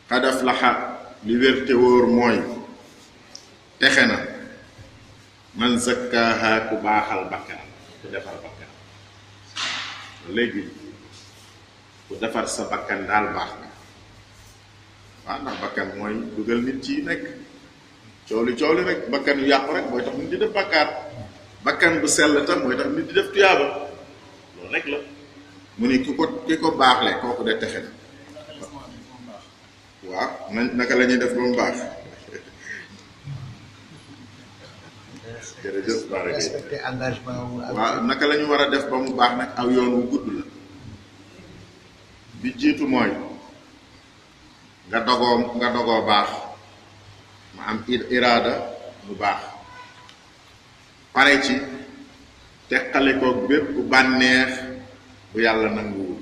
qad aflaha li wér te wóor mooy texe na man zakkaaha ku baaxal bakkanam ku defar bakkanam léegi ku defar sa bakkan daal baax na waaw ndax bakkan mooy dugal nit ci nekk coow li rek bakkan yu yàqu rek mooy tax nit di def bakkaar bakkan bu sell tam mooy tax nit di def tuyaaba loolu rek la mu ni ki ko baaxle kooku de texe na waaw naka la ñuy def ba mu baax jërëjëf waaw naka la ñu war a def ba mu baax nag aw yoon wu gudd la bi jiitu mooy nga dogoo baax ma am iraada mu baax pare ci teqale ko bépp bànneex bu yàlla nanguwul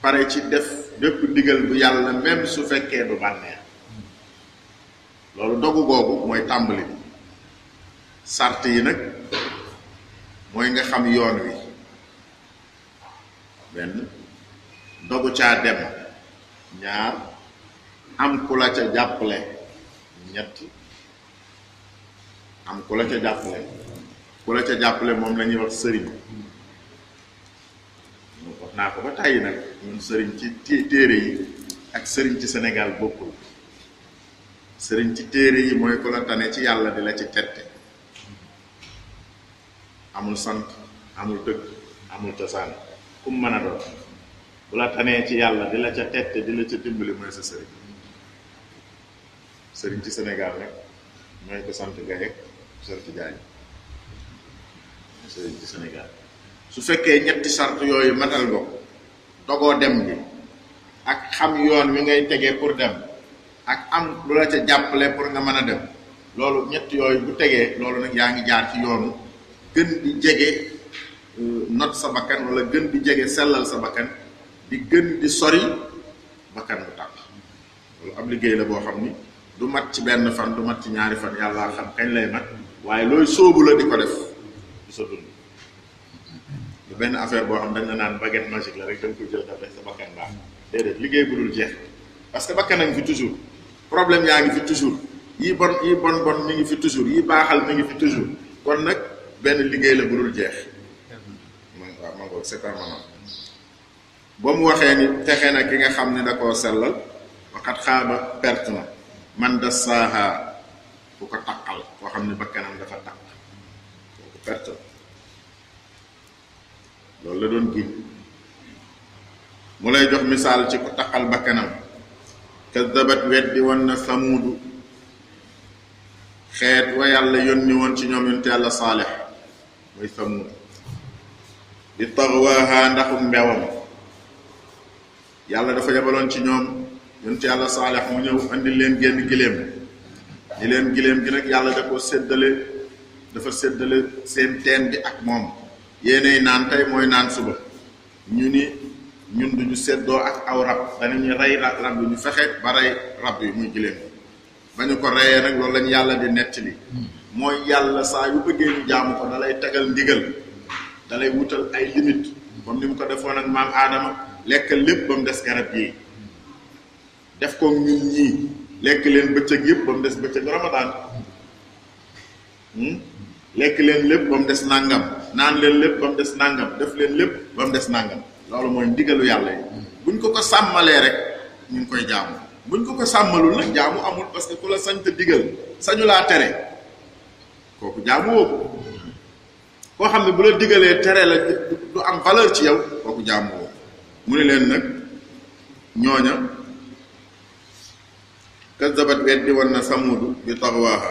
pare ci def bépp ndigal bu yàlla même su fekkee du bànneex loolu dogu googu mooy tàmbali bi sart yi nag mooy nga xam yoon wi benn dogu caa dem ñaar am ku la ca jàppale ñett am ku la ca jàppale moom la ñuy wax sëriñ wax naa ko ba tàyyi nag ñun sëriñ ci téere yi ak sëriñ ci Sénégal bokkul sëriñ ci téere yi mooy ku la tane ci yàlla di la ci tette amul sant amul dëkk amul cosaan kum mën a doon bu la tanee ci yàlla di la ca tette di la ca dimbali mooy sa sëriñ sëriñ ci Sénégal rek mooy ko sant Gaye sant Jaañ sëriñ ci Sénégal su fekkee ñetti sart yooyu matal nga dogoo dem bi ak xam yoon wi ngay tegee pour dem ak am lu la ca jàppale pour nga mën a dem loolu ñett yooyu bu tegee loolu nag yaa ngi jaar ci yoonu gën di jege not sa bakkan wala gën di jege sellal sa bakkan di gën di sori bakkan bu tàkk loolu ab liggéey la boo xam ni du mat ci benn fan du mat ci ñaari fan yàlla xam kañ lay mat waaye looy sóobu la di ko def du sa dund lu benn affaire boo xam dañ la naan baguette magique la rek da nga koy jël def rek sa bakkan baax déedéet liggéey bu dul jeex parce que bakkan a ngi fi toujours problème yaa ngi fi toujours yi bon mi ngi fi toujours yi baaxal mi ngi fi toujours kon nag benn liggéey la bu dul jeex waaw ma ngoog c'est permanent ba mu waxee ni texe na ki nga xam ne da koo sellal waxat xaaba perte na man da saaha ku ko taqal koo xam ne bakkanam dafa taq kooku perte loolu la doon giñ mu lay jox misaal ci ku taqal bakkanam kazzabat weddi woon na samuudu xeet wa yàlla yónni woon ci ñoom yonent yàlla Saalix mooy samuud di taxawaaha ndaxum mbewam yàlla dafa yabaloon ci ñoom yonent yàlla Saalix mu ñëw andi leen génn giléem ñi leen giléem gi nag yàlla dafa séddale seen teen bi ak moom yéenay naan tey mooy naan suba ñu ni ñun duñu seddoo ak aw rab danañu rey rab yi ñu fexe ba rey rab yi muy giléem ba ñu ko reyee nag loolu lañu yàlla di nettali mooy yàlla saa yu bëggee ñu jaamu ko dalay tegal ndigal dalay wutal ay limite comme ni mu ko defoon ak maam aadama lekkal lépp ba mu des garab yi def ko ñun ñii lekk leen bëccëg yëpp ba mu des bëccëg ramadaan lekk leen lépp ba mu des nàngam naan leen lépp ba mu des nàngam def leen lépp ba mu des nàngam loolu mooy ndigalu yàlla yi buñ ko sàmmalee rek ñu ngi koy jaamu buñ ko sàmmalul nag jaamu amul parce que ku la sañ te digal sañu laa tere kooku jaamu woo ko koo xam ne bu la digalee tere la du am valeur ci yow kooku jaamu woo mu ne leen nag ñooña kazzabat weddi woon na samuudu bi taxwaaha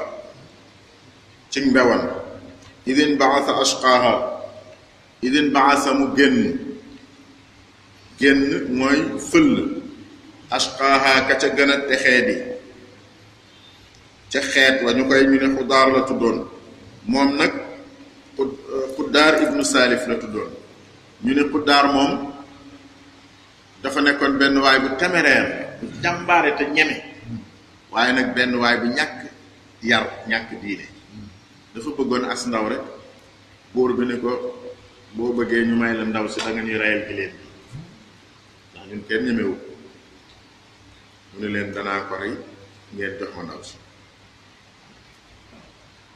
ci mbewan idin baasa ashqaaha idin baasa mu génn mooy fëll ashqaaha ka ca gën a texee di ca xeet wa ñu ne xudaar la tuddoon moom nag xuddaar ibnu saalif la tuddoon ñu ne xuddaar moom dafa nekkoon benn waay bu téméraire bu jàmbaare te ñeme waaye nag benn waay bu ñàkk yar ñàkk diine dafa bëggoon as ndaw rek buur bi ne ko boo bëggee ñu may la ndaw si da nga ñuy reyal giléem bi ndax ñun kenn ñemewu mu ne leen danaa ko rey ngeen jox ma ndaw si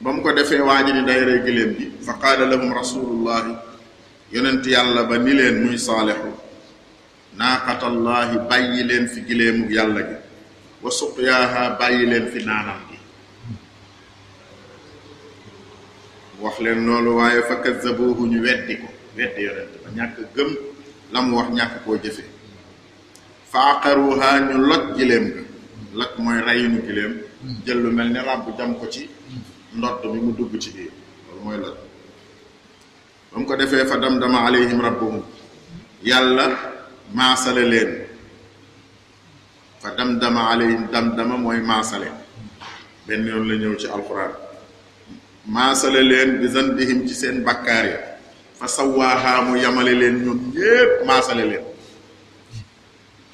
ba mu ko defee waa ji ni day rey gëléem gi fa qaala lahum rasulullahi yonent yàlla ba ni leen muy saalixu naaqatallahi bàyyi leen fi gëléemu yàlla gi wa suqyaaha bàyyi leen fi naanam gi wax leen loolu waaye fa kazzabuuhu ñu weddi yonent ba ñàkk gëm la mu wax ñàkk koo jëfe fa aqaruha ñu loj gëléem ga loj mooy reyinu gëléem jël lu mel ni ràbb jam ko ci ndodd mi mu dugg ci biir loolu mooy loj ba mu ko defee fa damdama alayhim rabbuhum yàlla maasale leen fa damdama alayhim damdama mooy maasale benn yoon la ñëw ci alquran maasale leen bi zanbihim ci seen bakkaar ya fa sawaaha mu yamale leen ñoom ñépp maasale leen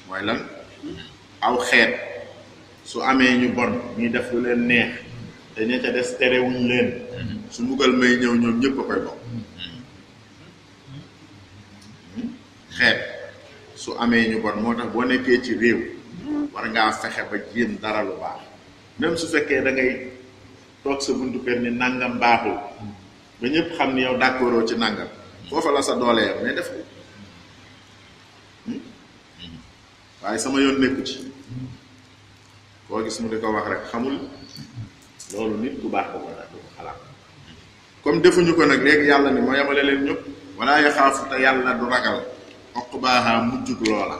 mooy lan aw xeet su amee ñu bon ñuy def lu leen neex te ña ca des terewuñ leen su mbugal may ñëw ñoom ñépp a koy bokk xeet su amee ñu bon moo tax boo nekkee ci réew war ngaa fexe ba jéem dara lu baax même su fekkee da ngay toog sa buntu kër ni nangam baaxul ba ñëpp xam ni yow d'accordoo ci nangam foofa la sa doole yam mais def ko waaye sama yoon nekku ci koo gis mu di ko wax rek xamul loolu nit ku baax ko ko xalaat comme defuñu ko nag léegi yàlla ni ma yamale leen ñëpp wala yaxaafu te yàlla du ragal uqbaaha mujjug loola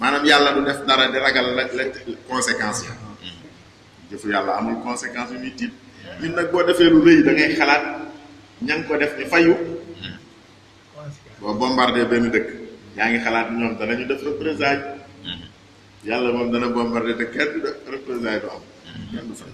maanaam yàlla du def dara di ragal la conséquence ya jëfu yàlla amul conséquence yu muy tiit ñun nag boo defee lu rëy da ngay xalaat ña ngi ko def ni fayu boo bombardé benn dëkk yaa ngi xalaat ñoom danañu def représailles yàlla moom dana bombardé te kenn du def représailles du am kenn du fay